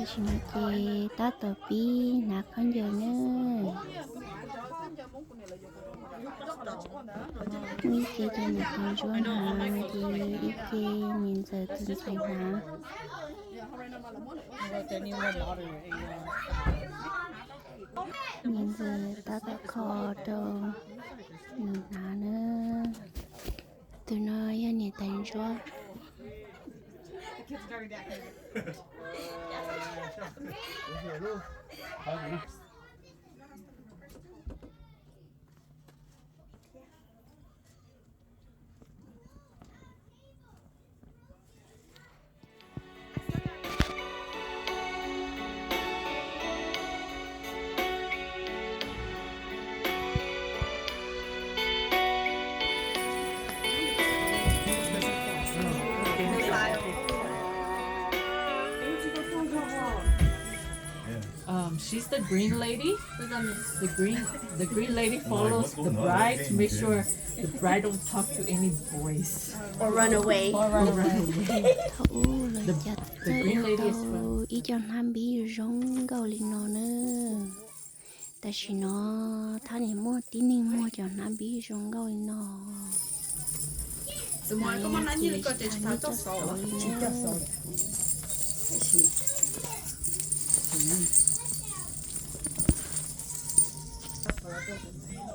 Tam sim no ces tab tom pib hnav khaub ncaws na. Muaj ib ce ces niam tais ntsuab hnav, ces ib ce niam ntxawm tus ntxhais hnav. Niam ntxawm tab tom kho rau nws hnav na. Tus no yog niam tais ntsuab. Um, she's the green lady. The green, the green lady follows the bride to make sure the bride don't talk to any boys. Or run away. Or run away. Thaum ub lawv cas txawj ua tau ib co hnab npib zoo nkauj li no na. Tam sim no Thaj nim muaj tib neeg muag cov hnab npib zoo nkauj li no. Ces tsis tas nej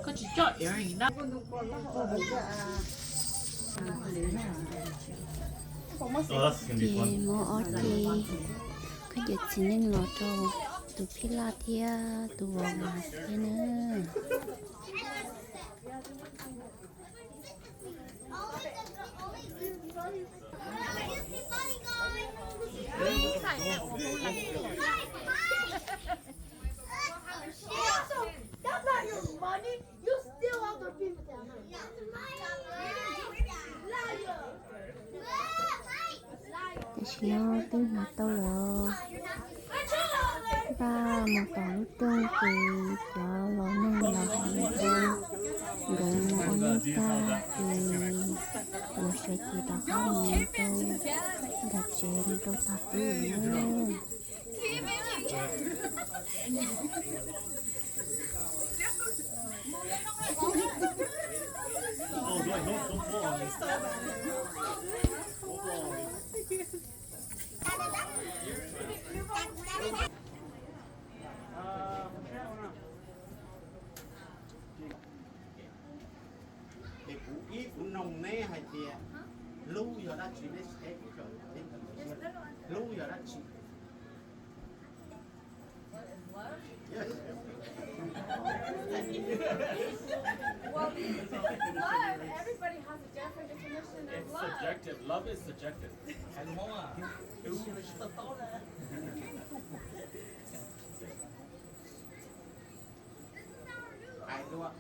coj xauv li na. Ces muab ob ce khaub ncaws txiv neej los rau tus phij laj thiab tus vauv mas thiab na. Tam sim no twb hnav tau lawm. Npaj mus tom lub rooj ces cov laus neeg los hais tias nkawd mus ua neej tag ces yuav sawv cev rov qab mus rau nram tsev mus rau tog twb lawm na. Ces kuv ib kuv noog neb hais tias hlub yog dab tsi, neb teb kuv, hlub yog dab tsi? Well, love, everybody has a different definition of love. It's subjective. Love is subjective. Hais dua.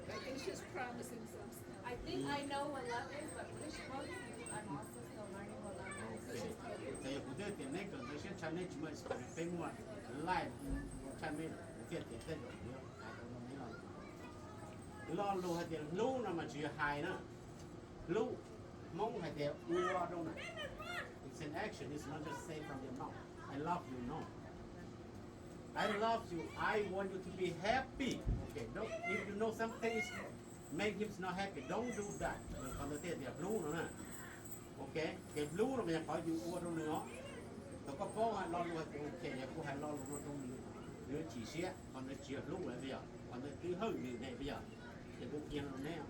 I think she's promising some stuff. I think I know what love is, but which one I'm also still learning what love is. Txawm yog kuv twb tias neb kawm ntawv siab tshaj neb tsis muaj experience, peb muaj life tshaj neb, kuv thiaj tias tej zaum kuv yuav hais tau rau neb lo lus. Lo lus hais tias hlub no mas tsis yog hais na. Hlub, Hmoob hais tias ua rau na. It's an action, it's not just say from your mouth, I love you, no. I love you, I want you to be happy. Okay, don't, if you know something is make him not happy, don't do that. Qhov ntawd thiaj tias hlub no na. Ok, ces hlub no mas yog qhov yus ua rau nws os. Thaum koj paub hais lo lus hais tias ok, yog kuv hais lo lus no rau nws, nws chim siab, qhov ntawd tsis yog hlub lawm puas yog? Qhov ntawd twb hawm nws ne puas yog? Ces kuv qhia rau neb,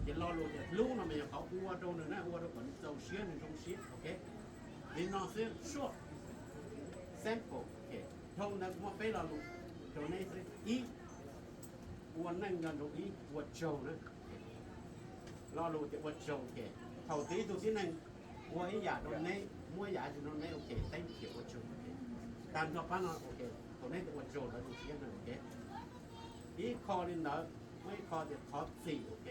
ces lo lus tias hlub no mas yog qhov ua rau nws na, ua rau kom nws txaus siab, nws zoo siab, ok. Li no xwb, short, simple, ok. Dhau ntawd kuv muaj peb lo lus rau neb xwb. Ib, ua neej nco ntsoov ib, ua tsaug na. Lo lus tias ua tsaug, ok. Thaum twg ib tug tib neeg ua ib yam rau neb, muab ib yam rau neb, ok, thank you, ua tsaug, ok. Tag nrho pab no, ok, thaum neb tias ua tsaug lawv zoo siab na, ok. Ib qho li ntawd, muaj ib qho tias thov txim, ok.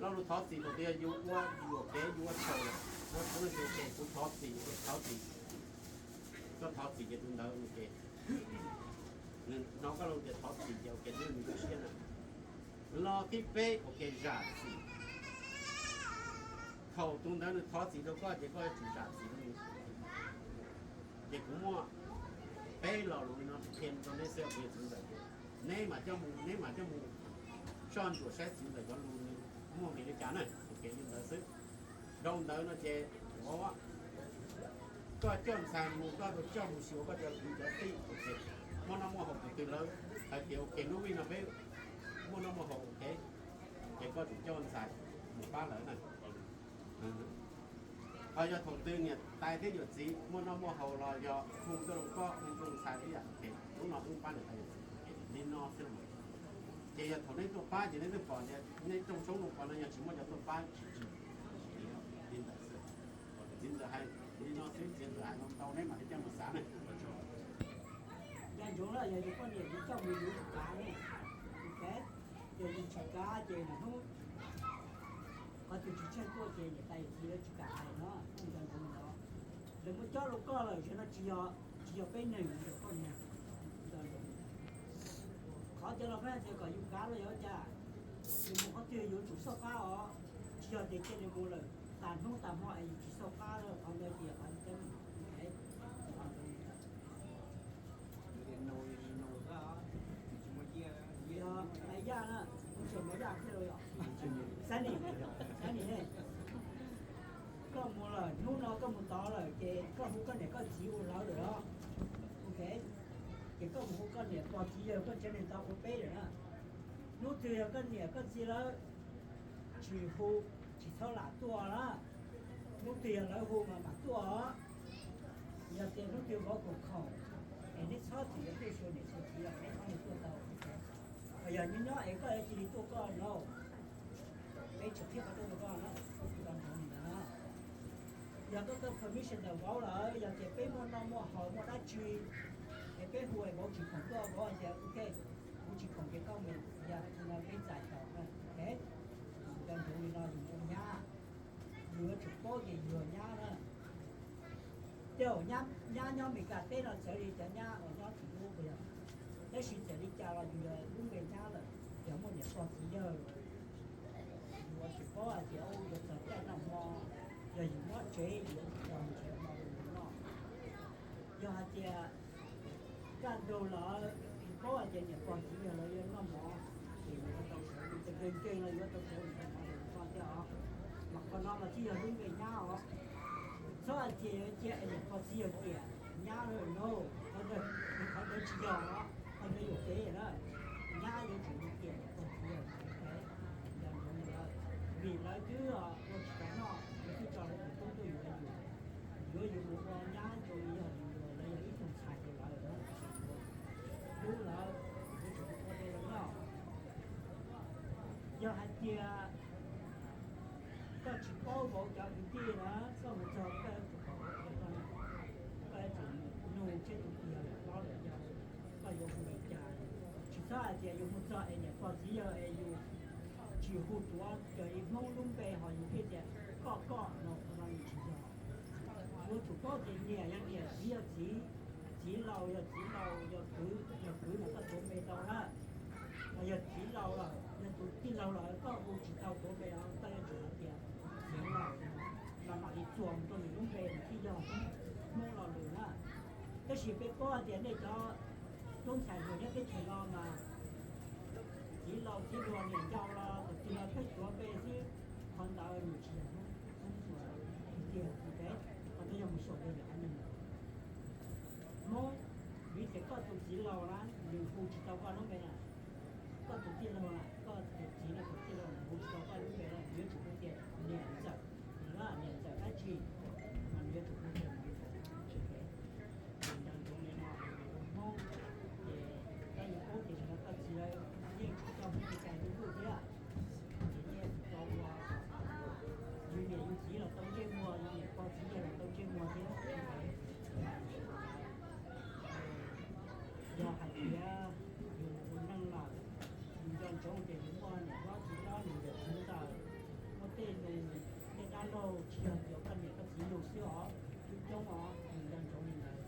Lo lus thov txim thaum twg yog yus ua, yus ua kev, yus ua tsaug lawm, ua tsaug, ok, kuv thov txim, ok, thov txim. Koj thov txim ces tus ntawd, ok, nws hnov koj lo lus tias thov txim ces, ok, twb nws lub siab na. Lo thib peb, ok, zam txim. Thaum tus ntawd nws thov txim rau koj ces koj yuav tsum zam txim rau nws. Ces kuv muaj peb lo lus no qhia rau neb xwb, kuv yog txiv ntxawm, neb mam coj mus, neb mam coj mus soj ntsuam saib txiv ntxawm cov lus nws muaj nqis li cas na. Ok, li ntawd xwb. Dhau ntawd no ces koj coj ntxhais mus, koj coj mus xyuas koj cov kwv cov tij, muaj noj muaj haus tus twg lawv hais tias ok, lub vij no peb muaj noj muaj haus, ok, ces koj tsum coj ntxhais mus pab lawv na. Ho yog thaum twg niam tais thiab yawm txiv muaj noj muaj haus los yog hu tuaj rau koj, hu tuaj ntxhais ib yam, lub no wb pab niam tais yawm txiv li no xwb. Ces yog thaum neb tuaj pab ces neb twb pom tias neb rooj tshoob rau qhov no yog tsis muaj cov tuaj pab tsis tsis li ntawd xwb. Txiv ntxawm hais li no xwb, txiv ntxawm hais no tau neb mam li coj mus xav ne. Nco ntsoov lawm, yog yus poj niam yus coj mus yus kav ne, yog yus tsis kav ces hnub qhov twg tsis tsheej tuaj ces niam tais yawm txiv lawv tsis kam hais no, nco ntsoov li no. Lawv muab cob rau koj lawm, tam sim no tsis yog, tsis yog peb neeg, yog koj neeg. Qhov cov laus peb hais tias kom yus kav los yog ua cas, yus mus qhov twg yus yuav tsum xauj qab os, tsis yog tias cia nws mus lawm tas hnub tas hmo es yus tsis xauj qab, qhov ntawd ces qhov teeb meem. Yog Maiv Yaj na, ua tseem Maiv Yaj thiab los yog Xab Nim, Xab Nim ne. Koj mus lawm, hnub no koj mus tod lawm ces koj hu koj niam koj txiv ua lawv lawm los, ok, ces koj mus hu koj niam pog txiv yawg koj tsev neeg tau ua peb lawm na. Hnub twg yog koj niam koj txiv lawv tsis hu, tsis txhob lam tuaj na. Hnub twg yog lawv hu mas mam tuaj os. Yog tias hnub twg vauv khoom khoom es neb txhob txwm yuav tuaj xyuas niam xyuas txiv los neb txhob lam tuaj tau. Ho yog nyob nyob es koj cia li tuaj koj no, peb tsis qhib qhov rooj rau koj na, nco ntsoov li ntawd na. Yog koj tau permission ntawm vauv lawm, yog tias peb muaj noj muaj haus muaj dab tsi es peb hu es vauv tsis khoom tuaj, vauv hais tias ok, kuv tsis khoom ces koj mus, yog li no peb txais tau, ok. Nco ntsoov li no, yus ua nyab, yus yuav tsum paub tias yus yog nyab na. Tej zaum nyab nyob Amelikas teb no txawv li cov nyab uas nyob tim ub puas yog? Tab sis txawm li cas los yus yog lub npe nyab lawm, yog muaj niam pog txiv yawg. Yus yuav tsum paub hais tias ua yus txog caij noj hmo, yog yus nyob tsev yus yuav tsum nrog nrhiav hmo rau yus noj. Yog hais tias kaj ntug lawm, yus paub hais tias niam pog txiv yawg lawv yuav noj mov, ces yus yuav tau sawv, yus tseem nkees nkees los yus yuav tau sawv mus nrhiav mov rau yus noj thiab os. Mas qhov no mas thiaj yog lub npe nyab os. Txhob hais tias yuav cia es niam pog txiv yawg tias nyab lawm no, qhov ntawd tsis yog os, qhov ntawd yuam kev na. Nyab yuav tsum tias niam pog txiv yawg, nco ntsoov li ntawd, vim lawv twb ua tsis tau noj, lawv twb tso lawv tus tub tuaj yuav yus, yuav yus mus ua nyab rau yus, yog yus, lawv yog ib tug ntxhais rau lawv, hlub lawv, yuav tsum ua rau lawv noj. Yog hais tias koj tsis paub vauv cov kwv tij na, koj mus txog koj yuav tsum pom vauv cov, koj yuav tsum nug tseb tus twg yog lawm hlob lawm yau, koj yuav hu li cas. Tsis txhob hais tias yus mus txog es niam pog txiv yawg es yus tsis hu tuav raws li Hmoob lub npe ho yus thiaj tias koj koj no, qhov no yus tsis yog. Yuav tsum paub tias niam yog niam, txiv yog txiv, txiv laus yog txiv laus, yog kwv yog kwv mas koj tuav npe tau na. Ho yog txiv laus lawm, yog tus tij laug lawm koj hu tsis tau tuav npe os, koj yuav tsum hais tias txiv laus, mas mam li txuas mus rau nws lub npe nws thiaj yog Hmoob lo lus na. Tab sis peb paub hais tias nej cov tub ntxhais hluas nyob teb chaws no mas txiv laus txiv hluas niam yau los tus twg los pheej tuav npe xwb, qhov ntawd nws tsis yog Hmoob, Hmoob tiag tiag. Qhov ntawd yog mus xyaum rau yam neeg Hmoob, vim tias koj tus txiv laus na nws hu tsis tau koj lub npe na, koj tus tij laug na, koj tus txiv no tus tij laug nws hu tsis tau koj lub npe na, nws yuav tsum hu tias niam ntxawm, niam ntxawm dab tsi, mas nws yuav tsum hu tias niam ntxawm. Nco ntsoov li no, Hmoob, ces koj yuav paub tias zaum no koj txiv lawv yeej tsis coj Hmoob mus cais ntuj thiab, ces yeej tau ua yus niam yus txiv los tau ntsej muag, yus niam pog txiv yawg los tau ntsej muag thiab. Yog hais tias yus mus ua neej lawm, yus nco ntsoov tias yus muaj niam hlob txiv hlob, yus niam txiv ntawd, muaj tej nus, tej dab laug tsis yog tias koj niam koj txiv nus xwb os, coob coob os, yus nco ntsoov li ntawd.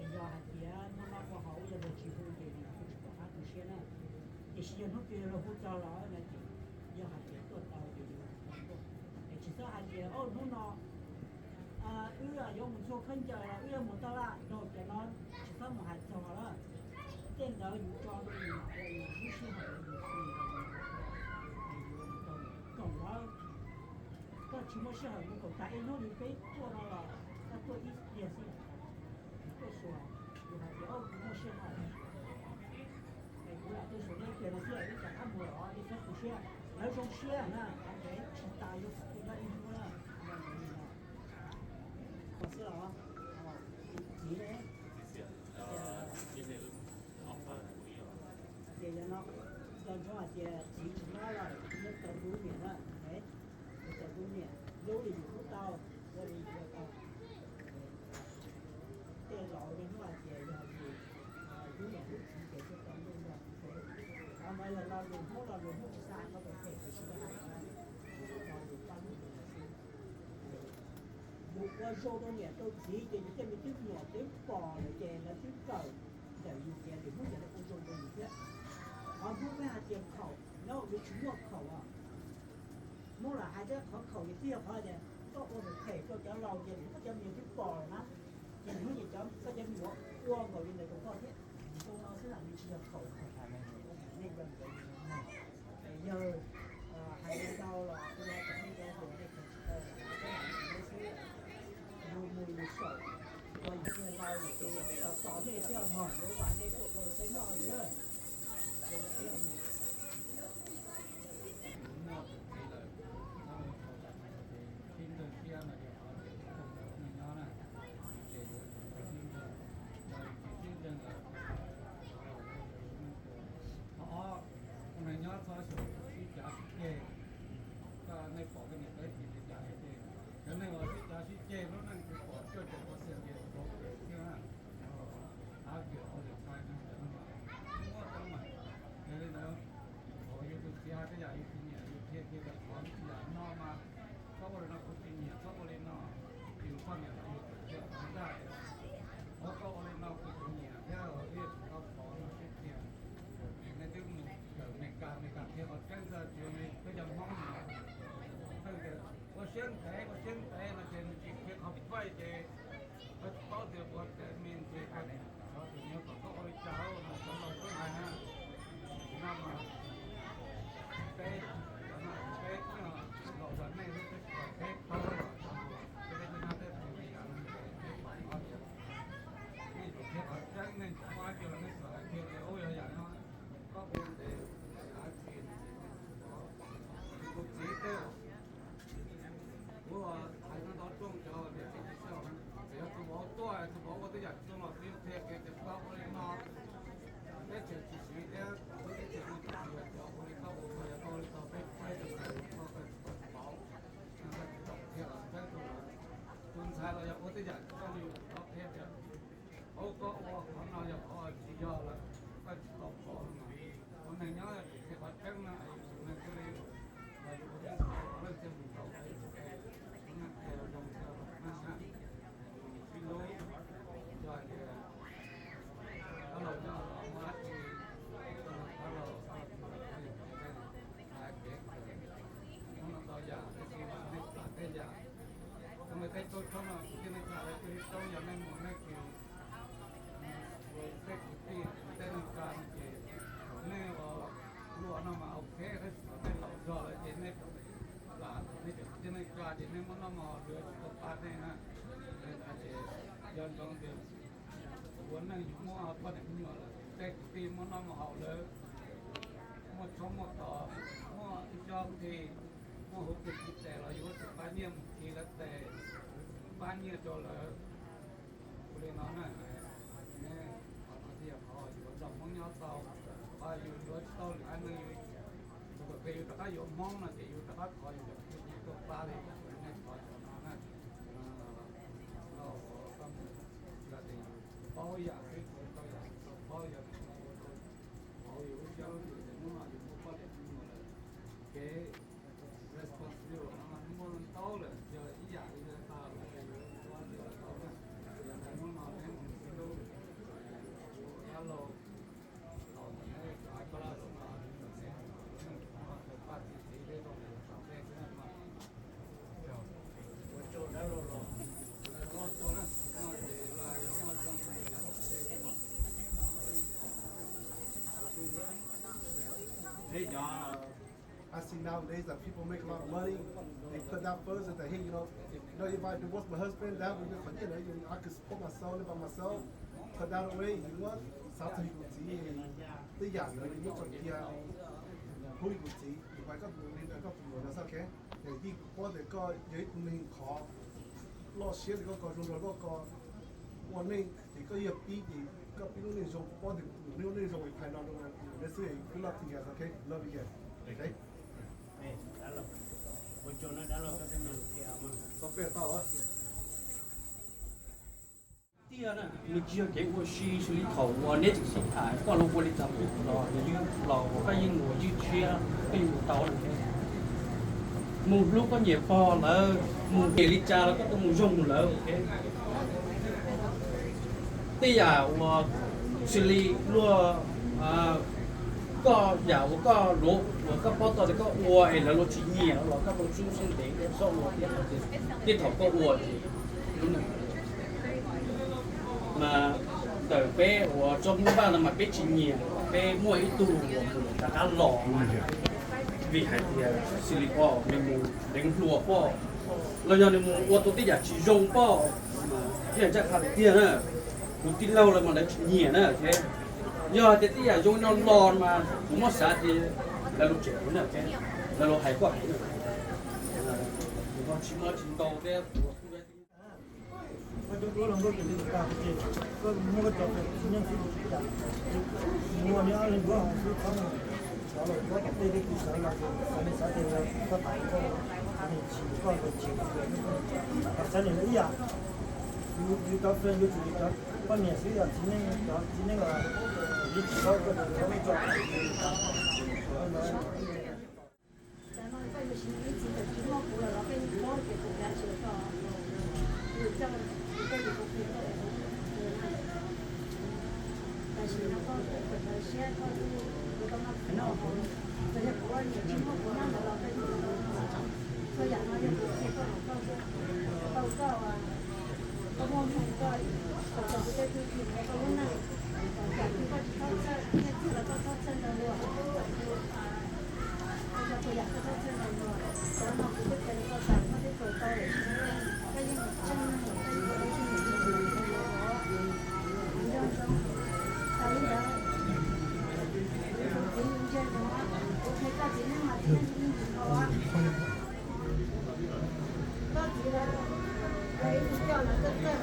Es yog hais tias muaj noj muaj haus yog luag tsis hu ces yus kuj tsis pom qab tu siab na. Tiam sis yog hnub twg luag hu txog lawm no ces yog hais tias tuaj tau ces yus tuaj. Es tsis txhob hais tias hnub no Wb yuav mus ntxhua khaub ncaws los wb yuav mus taj laj, rau cov no tsis txhob mus hais txog lawm. Tej ntawd yus tso rau yus mam ua, yus lub sij hawm yus xis los yus, yus ua mus rau nws koom lawm. Koj tsis muaj sij hawm mus koom tas ib hnub li peb tuaj no los koj tuaj ib pliag xwb, yus tuaj xyuas, yus hais tias, o, kuv muaj sij hawm, es kuv lam tuaj xyuas nej ib pliag no xwb, ib tsam qab mus los nej txhob tu siab. Lawv zoo siab na, tsis tas yuav kom kuv nyob ib hnub na. Xwb los txiv ne, ces yog no, nco ntsoov hais tias txiv tsis nyob lawm, nyob tau lub niam na, nyob tau lub niam, hlub li yus hlub tau, ua li yus ua tau. Tej laus li hnub hais tias yog yus hlub niam hlub txiv ces thiaj tau ntuj nrog txiv. Qhov no yog lo lus Hmoob, lo lus Hmoob tsis xav hais tau pem pem, tiam sis hais no, yus tau yus paj lub lus xwb. Yus ua zoo rau niam rau txiv ces yus tej me tub nyuam twb pom lawm ces lawv twb kawm ntawm yus ces lwm hnub ces lawv ua zoo rau yus thiab. Qhov Hmoob peb hais tias khaum, nyob ua tsis muaj khaum os. Hmoob lam hais tias qhov khaum ces tib yog qhov tias koj ua phem rau cov laus ces lwm hnub cov me nyuam twb pom lawm na, ces lwm hnub ces cov, koj cov me nyuam ua nkaus li ntawd rau koj thiab. Zoo no xwb los nws tsis yog khaum, nej yog ntawd. Yawg hais li ntau los kuv los kom nej cov hluas nej kawm tsis tau, nej xwb yus mus yus saum, yus niag laus ces tos tos nej thiaj mog, yuav vam nej tuaj ua saib noj xwb. Muaj tus txiv lawm, sib ntseeg siab no ces qhov tias tus neeg nyob na, ces yuav tsum tau sib ntseeg, yog tsis sib ntseeg lawm, qhov ob, tus neeg nyob txhob xyaum sib cav sib ceg. Koj nej pom koj niam peb txiv li cas ces cov neeg uas sib cav sib ceg lub neej kuv pom cuaj caum percent ces rau pem thiab na. Hab kiag ua li qai neeg cov neeg muab cov mas, yog li ntawd, thaum yus tus txiv hais tej yam yus tsis nyiam yus qhia kiag tias qhov yam no mas koj ua li no kuv tsis nyiam, koj ua li no, yus poj niam los yus tus txiv hais tias, o, koj ua li no kuv tsis nyiam thiab, ib tsis tau pom no sib tiag. Nej twb mus kawm Meskas, Meskas qhia qhov tseeb xwb, tsis li peb cov Hmoob no. Ua siab ntev, ua siab ntev no ces nws tsis qhia qhov pib faj ces koj tsis paub tias ua tsev me ntsis, koj tsis nyiam kom koj ua li cas no cov laus twb hais na. No mas peb, peb laus los nej lub teb chaws peb paub los, peb peb nyob teb chaws Amelikas no ces peb pom qhov tias nej yuav qhia qhov tseeb, nej tsis paub dab tsi los nej txawm hais kiag tias ub yog yam no, koj ua ntev dab tsi no ces nej tsis paub. Kuv txiv tej, kuv hais no tau rooj cov niam txiv kwv tij, txawm yog tus vauv tuaj, tus vauv ua tej yam tsis zoo los kuv yeej qhia kiag tias koj ua li no, teb chaws tsis siv thiab, teb chaws no tsis siv, cov ua li koj ua, yog koj ua li ko peb peb tus ntxhais koj, koj tsis tau paub, koj tsis tau qhia qhov tseeb rau lawv. Tus ntxhais los yog ua tej yam tsis zoo li yus qhia tias, ub, koj ua qhov no yog qhov tsis yog lawm, koj tsis tau paub no. Ua neeg nyob tsis qhia qhov tseeb na, yus tus neeg thiaj li, yus ua neeg, ua neeg thiaj mus tau, ua neeg qhia zoo thiaj ua neeg na. Sib hlub, yog hais tias dab laug nyob los muaj dab tsi, dab laug, dab laug, dab laug, hais kev kawm, hnub no tau yam, tab sis mas nej txawj tej yam. Cov me teb tsaub tshoob no kuv thiaj nej txawj lawv thiaj li tsaub, yog nej mus nej tsis, tej kwv tij tej neej tsa no ces thaum nej ua luam no mas ok, tab sis thaum nej laus zog lawm ces nej lam, thaum nej tseem kwv tij neej tsa ces nej muaj noj muaj haus lawv tsis tau pab nej na. Ces yog ntsoov tias ua neej yus muaj poj niam me nyuam lawm, tej kwv tij muaj noj muaj haus lawv, muaj tshoob muaj tos, muaj ib tsob qhi, muaj huv tis tiv tes los yus yuav tsum pab nyiaj mus khi lawv tes, pab nyiaj rau lawv. Ua li no na, qhov no thiaj yog qhov yuav nrog Hmoob nyob tau, qhov yus yuav tsis tau lwm haiv neeg, yus, thaum kawg yus rov qab yuav Hmoob no ces yus rov qab thov yus cov phooj ywg tuaj pab li nej thov cov no na. Koj mus, yog tias yus paub yam xwb, tau yam xwb, tau paub yam xwb, ua rau hauv yus lub siab lub ntsws tias hnub no yus muaj poj niam me nyuam lawm, kev responsibility no mas muaj ntau lawm, yog ib yam li tas lawm ces yus ua tsis tau na. Yog ntawd hnub no neb mus sib hlub, dab laug, thaum neb cov hais koj laj zoo no, neb mus ua paj txiv txiv peb zoo li tau peb xwb no. Ua tsaug dab laug los, ua dab I see nowadays that people make a lot of money, they put that first and say, hey, you know, if, you know, if I divorce my husband, that would be qhov nyiaj na, you know, I could support myself, live by myself, put that away, you know, xav txog yus tus txiv, tej yam ntawd yus muab tso cia, hu yus tus txiv, yus pais koj tus li ntawd koj tus ntawd no xwb, ok. Ces yeej paub tias koj yog ib tug neeg khov, loj siab li koj ko, zoo nraug li koj ko, ua neej ces koj yog pib ces koj pib lub neej zoo, paub tias lub neej zoo phais no rau neb xwb, good luck to you guys, ok, love you guys, ok. Tiag na, nws tsis yog kev ua si xws li thaum uas neb tseem sib tham, koj los ua li cas los nws yeej los, koj yeej mus ywj tshiab, koj yeej mus tau lawm. Mus hlub koj niam pog lawv, mus nyiam li cas los koj tuaj mus zoo mus lawv. Tej yam uas xws li luag, koj yam uas koj luv uas koj paub tau tias koj ua es lawv luag tsis nyiam los koj ua txuj siab ntev koj txhob ua thiab, tej thaum koj ua ces lub neej mas ntawm peb uas tsob Hmoob Vaj no mas peb tsis nyiam peb muaj ib tug uas mus rov qab los vim hais tias xws li poj nws mus deev hluas poj los yog nws mus ua tau tej yam tsis zoo poj, thiaj txhaj qha tiag na. Kuv tij laug lawv mas lawv tsis nyiam na. Yog tias tej yam zoo no los mas kuv muab xav tias lawv luag tseem na, lawv luag hais koj hais na. Tsis muaj tsis ntau thiab. Koj cov duab los nkauj ces li tag ces koj muab koj cov txiv neej xwb tus tsis cas. Muaj nyob leej duab xwb txhob mus cov los duab tom tej tej tus sawv los xav li xav tias koj tas koj, xav li tsis koj los tsis kom xav li lawv ib yam. Yus cov friend yuav tsum yus cov poj niam xwb, yog txiv neej, cov txiv neej los yeej tsis paub koj cov txiv neej tso. Cov no koj yuav siv ib txhis tawm tsis muaj kuv los los koj yeej paub tias kuv kav tsij koj, kuv coj koj yus kuv plig koj. Tam sim no koj kuj kawm ntawv siab koj kuj yuav tau noj txiv noj hauv, txawm yog kuv niam tsis muaj kuv nyob ntawd los koj yeej tau noj. Txhua yam no yog kuv qhia koj los koj tau koj, koj muaj hmoo koj, koj tau kuv tej tug tim koj lub neej, tam sis koj tsis txhob txhawj, nyiaj txiag los koj txhob txhawj ntau dua. Koj cov txhua yam koj txhob txhawj ntau dua, cov no kuv twb qhia rau koj tas koj twb kawm tau lawm, koj yeej tseeb neeg lawm, koj yeej ua tau tseeb neeg lawm. Nco ntsoov, tas li ntawd, tus txiv ntsia ntsoov, kuv qhia koj txiv neej mas txiv neej yeej tsis tau. Koj txiv lawv, lawv ib tug coj lawv txawj txawj hais lus, tsis yog lawv tus txawj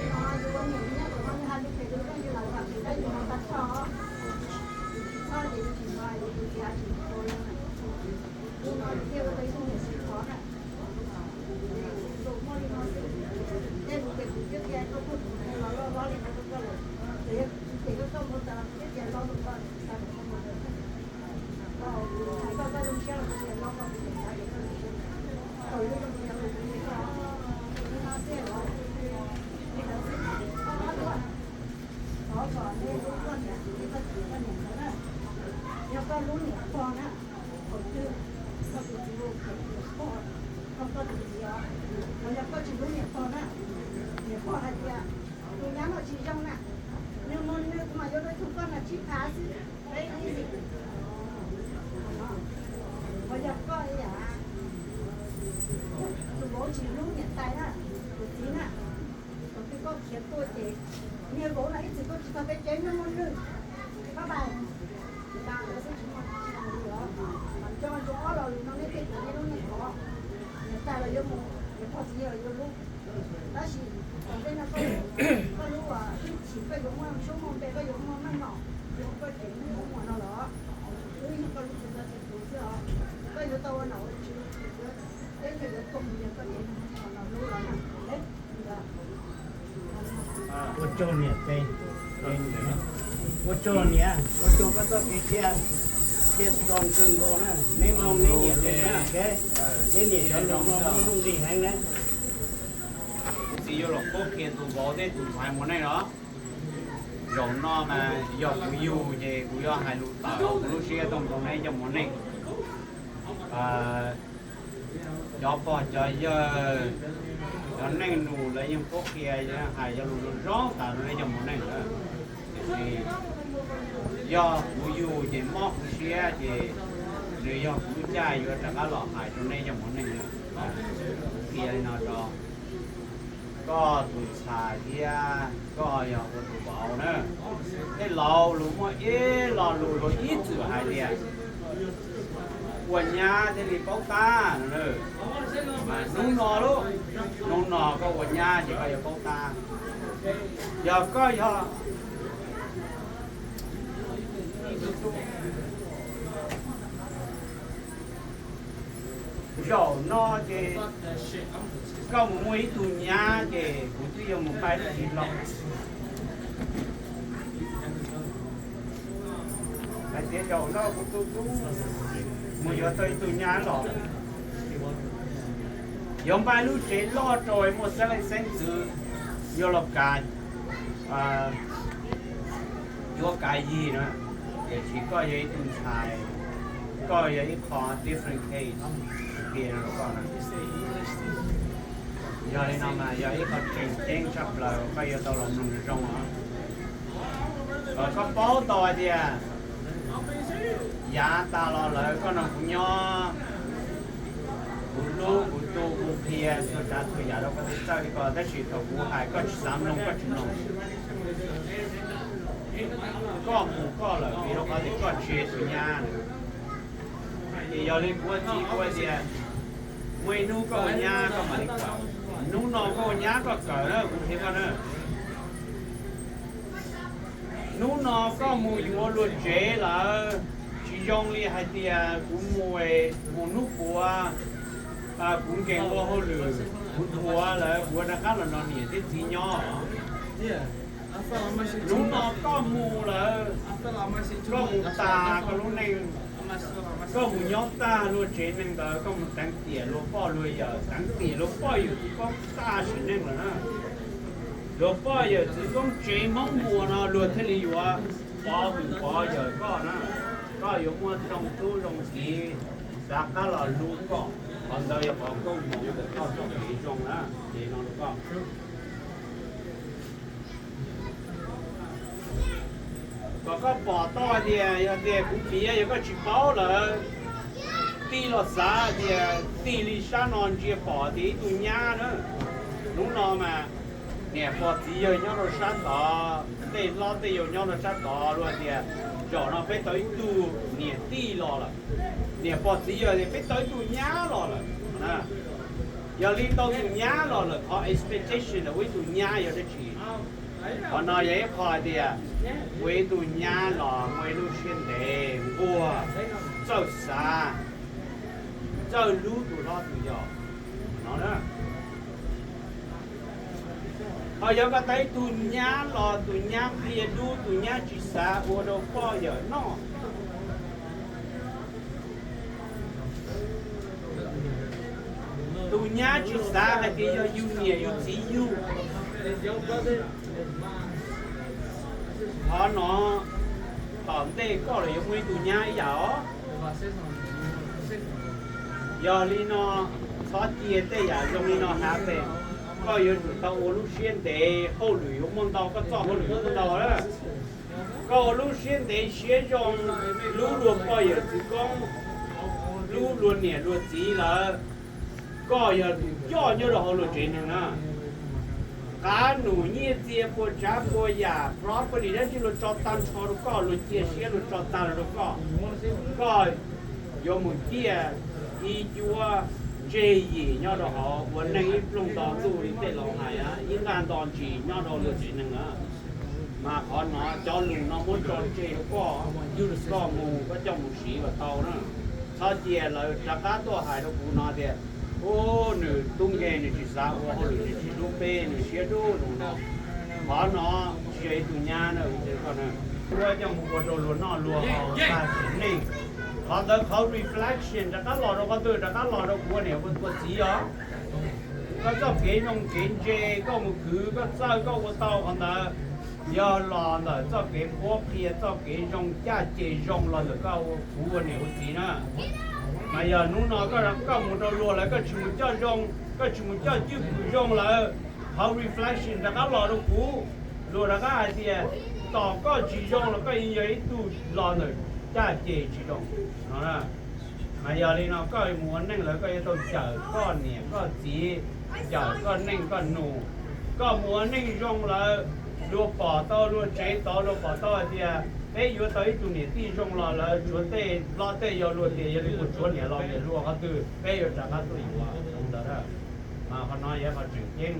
li no, yus ua niam yus nyob tom no yus hais lus phem rau koj yus lam vam phem rau yus no tag nrho. Yus tsis txhob ces yus tsis hnov, yus tus txiv hais tsis tau li. Yus no yus thiaj ua tau ib tug niam txiv khov na. Tus muaj li no xwb, tej lus ces kuv twb qhia koj muaj tus ntxhais los loj hlob li no rau koj lawm, txawm yog kuv ces koj koj mus tas twb tias hlob rau koj, xav kom koj mus tas. Koj hais koj koj zoo siab los kuv tias hlob koj kuv tias xav kom koj zoo siab. Thaum yus zoo siab los kuv tias koj li no xwb los li ntawd xwb, koj hlob dua. Thov kom nej hlub koj niam, hlub koj txiv koj niam ntawd na. Yog koj hlub niam pog na, thaum twg koj tus txiv hu niam pog, koj koj tus txiv os, los yog koj tsis hlub niam pog na, niam pog hais tias tus nyab no tsis zoo na, nws mus nws kuv mam yuav rau tus koj na tsib phav xwb, peb ib xwb. Los yog koj ib yam, tus vauv tsis hlub niam tais na, tus txiv na, thaum twg koj khiav tuaj ces niag vauv no ib txwm tuaj tsis txog peb tsev, nws mus nws, pab pais, tas ntawd xwb tsis muaj li os. Mas nco ntsoov ob lo lus no neb tej tus neb lub neej khov, niam tais los yuav mus, niam pog txiv yawg los yuav hlub. Tab sis thaum ntej no koj, koj lub ib chim koj yuav muaj suab muaj npe, koj yuav muaj meej mom, yuav koj tsev neeg muaj muag no los, wb yog koj lub txim ntxo txim tus xwb os. Koj yuav tau ua nom ua tswv, peb thiaj yuav koom yog koj tsev neeg muaj muag no hlub los na. Ua tsaug niam tais, ua tsaug niam, ua tsaug koj txoj kev qhia, qhia zoo kawg nkaus na, neb mloog neb nyiam zoo na, neb nyiam cov lus no muaj nuj nqis heev na. Kuv txiv yuav los qhuab qhia tus vauv thiab tus ntxhais mus neej los. Zaum no mas yog kuv yug ces kuv yuav hais lus tawm kuv lub siab tuaj nrog neb coj mus neej. Cov pog cov yawg, cov neej nus lawv yeej qhuab qhia hais cov lus zoo zoo tas neb coj mus neej na. Tiam sis yog kuv yug ces mob kuv siab ces Nws yog kuv lub caij yuav rov qab los hais rau nej cov hmoob neej na. Qhia li no rau koj tus ntxhais thiab koj yog ua tus vauv na, tej laus luag muaj ib lo lus luag ib txwm hais tias ua nyab thiaj li paub tab no. Mas hnub no lauj, hnub no koj ua nyab ces koj yuav paub tab. Yog koj yog zaum no ces koj mus muaj ib tug nyab ces kuv twb yuav mus npaj ib tug txiv hlob. Hais tias zaum no kuv tus tub mus yuav tau ib tug nyab los, yuav npaj lub tsev loj rau muaj xeeb leej xeeb ntxwv yuav los kav, yuav kav yig na. Tiam sis koj yog ib tug ntxhais, koj yog ib qho different case, qhia rau koj na. Yog li no mas yog ib qho tseem ceeb tshaj plaws koj yuav tau los mloog zoo os. Kom koj paub tau hais tias yav tas los lawm koj nrog kuv nyob, kuv hlub kuv tu kuv qhia txhua tsav txhua yam rau koj thiaj txawj li ko, tab sis thaum kuv hais koj tsis xav mloog koj tsis mloog. Koj mus koj lawm vim rau qhov tias koj tsis yog tus nyab na. Ces yog li kuv ua txiv kuv hais tias muaj ib hnub koj ua nyab koj mam li kawm, hnub no koj ua nyab koj kawm na kuv qhia koj na. Hnub no koj mus yuav luag tsev lawm, tsis zoo li hais tias kuv mus, mus hnub puav, kuv nkees ua hauj lwm, kuv dhuav lawm kuv rov qab los nrog niam thiab txiv nyob. Hnub no koj mus lawm, koj mus tas koj lub neej, koj mus nyob tag luag tsev neeg ntawd, koj mus teev tiam luag poj luag yawm, teev tiam luag poj yawm txwv koob tag sim neej lawm na. Luag poj yawm txwv koob tsev Hmoob Muas no luag thiaj li yuav pov hwm pov yawm koj na. Koj yuav muaj zoo tub zoo kiv, xav qab los hlub koj, qhov ntawd yog qhov koob hmoov ntawm koj txoj kev zoo na. Ces no rau koj, kom koj pom tau hais tias yog tias kuv piav yog koj tsis paub lawm, tig los xav tias tig li sab no ntsia pom tias ib tug nyab na. Hnub no mas niam pog txiv yawg nyob rau sab tod, tej hlob tej yau nyob rau sab tod, luag tias zaum no peb tau ib tug niam tij los lawm, niam pog txiv yawg tias peb tau ib tug nyab los lawm. Yog li tau tus nyab los lawm qhov expectation ntawm ua ib tug nyab yog dab tsi? Qhov no yog ib qho hais tias ua ib tug nyab los muaj ib lub siab ntev nquag, txawj xav, txawj hlub tus hlob tus yau no. Ho yog koj tau ib tug nyab los tus nyab qhia dub, tus nyab tsis xav ua rau poj yawm noj. Tus nyab tsis xav hais tias yog yus niam yus txiv yug. Qhov no tom ntej koj los yuav muaj ib tug nyab ib yam os. Yog li no, txhob cia tej yam zoo li no happen. Koj yuav tsum tau ua lub siab ntev, hauj lwm yuav muaj ntau, koj txoj hauj lwm yuav muaj ntau lawm. Koj ua lub siab ntev siab zoo, hlub luag poj yawm txwv koob, hlub luag niam luag txiv lawm, koj yog tus coj nyob rau hauv luag tsev neeg na. Qab num nyiaj txiag puas tsav puas yam, property dab tsi luag tso tag nrho rau koj, luag cia siab luag tso tag los rau koj. Koj yuav mus ciaj ib cuab tseg yim nyob rau hauv, ua neej ib ploog nto ntuj li tej laus hais, ib nqaj nto ntsis nyob rau luag tsev neeg na. Mas qhov no cov lus no muab tso tseg rau koj, koj mus koj coj mus siv kom tau na. Txhob cia lawv rov qab tuaj hais rau kuv no tias, ub, nws tub nkeeg nws tsis xav ua hauj lwm, nws tsis hlub peb, nws siab dub zoo no. Qhov no tsis yog ib tug nyab na, kuv qhia koj na. Ua coj mus ua rau luag noj luag haus tag sim neej. Qhov ntawd qhov reflection rov qab los rau koj twg? Rov qab los rau kuv ua niam ua txiv os. Koj txoj kev zoo kev ntse, koj mus khwv koj txawj koj ua tau qhov ntawd, yog los ntawm txoj kev qhuab qhia, txoj kev zoo caj ces zoo los ntawm koj, kuv ua niam ua txiv na. Mas yog hnub no koj mus rau luag lawm koj tsis mus coj zoo, koj tsis mus coj cwj pwm zoo lawm, qhov reflection rov qab los rau kuv, luag rov qab hais tias tos koj tsis zoo los koj yeej yog ib tug los ntawm caj ces tsis zoo no. Mas yog li no koj mus ua neej lawm koj yuav tau cawm koj niam koj txiv, cawm koj neej koj nus. Koj mus ua neej zoo lawm, luag pom tau, luag tsev tod luag pom tau hais tias peb yuav tau ib tug niam tij zoo los lawv tshuav tej hlob tej yau luag tias yog li mus tshuav niam laus niam hluas qhov twg peb yuav rov qab tuaj yuav ntawd. Mas qhov no yog qhov tseem ceeb,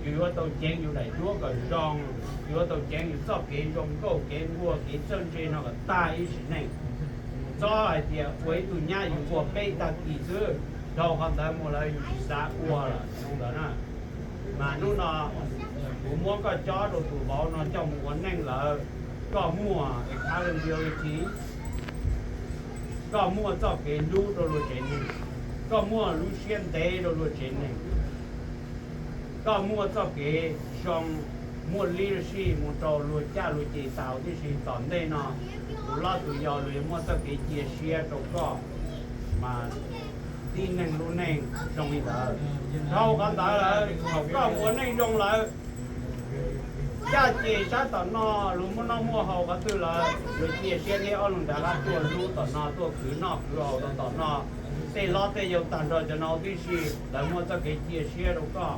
yus yuav tau ceev yus daim duab kom zoo, yus yuav tau ceev yus txoj kev zoo nkauj kev nquag kev txawj ntse no kom tag ib sim neej. Txhob hais tias ua ib tug nyab yus ua peb tag kis xwb, dhau qhov ntawd mus lawm yus tsis xav ua lawm zoo ntawd na. Mas hnub no kuv muab koj cob rau tus vauv no coj mus ua neej lawm, koj muaj accountability, koj muaj txoj kev hlub rau luag tsev neeg, koj muaj lub siab ntev rau luag tsev neeg, koj muaj txoj kev zoo, muaj leadership mus rau luag caj luag ces tau tib si. Tom ntej no tus hlob tus yau luag yuav muaj txoj kev cia siab rau koj, mas tib neeg lub neej zoo li ntawd. Dhau qhov ntawd lawm thaum koj mus ua neej zoo lawm, caj ces sab tom no luag muaj noj muaj haus qhov twg lawm luag cia siab neb ob leeg rov qab tuaj hlub tom no, tuaj khwv noj khwv haus rau tom no. Tej hlob tej yau tag nrho cov no tib si lawv muaj txoj kev cia siab rau koj,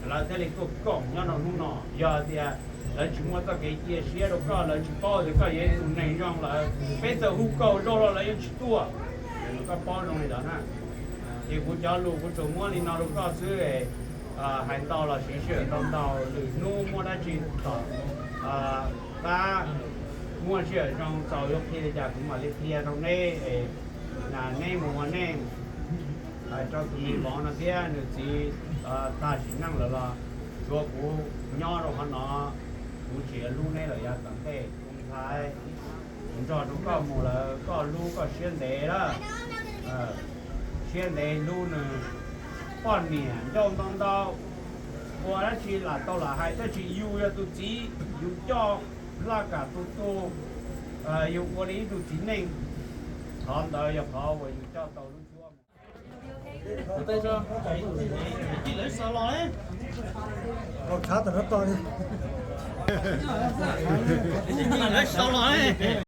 lawv thiaj li tuaj koom nyob rau hnub no. Yog tias lawv tsis muaj txoj kev cia siab rau koj, lawv tsis paub tias koj yog ib tug neeg zoo lawm, peb txawm hu kaus zog los lawv yeej tsis tuaj. Koj paub zoo li ntawd na. Ces kuv cov lus kuv tsuas muab li no rau koj xwb, hais ntau los siv sij hawm tau ntau, lwm hnub muaj dab tsi tom qab muaj sij hawm zoo txaus yuav qhia li cas kuv mam li qhia rau neb, neb mus ua neej. Hais rau tus me vauv no thiab nws txiv tag sim neej lawm los tshuav kuv nyob rau qhov no, kuv tsis hlub neb lawm yav tom ntej. Kuv ntxhais, kuv nrog rau koj mus lawm koj hlub koj siab ntev lawm. Siab ntev hlub nws. Poj niam ncauj ntau ntau, ua dab tsi lam tau lam hais, tab sis yus yog tus txiv yus coj laj kam tu tu, yus ua li ib tug txiv neej, qhov ntawd yog qhov uas yus coj tau lub suab. Lawv sau los.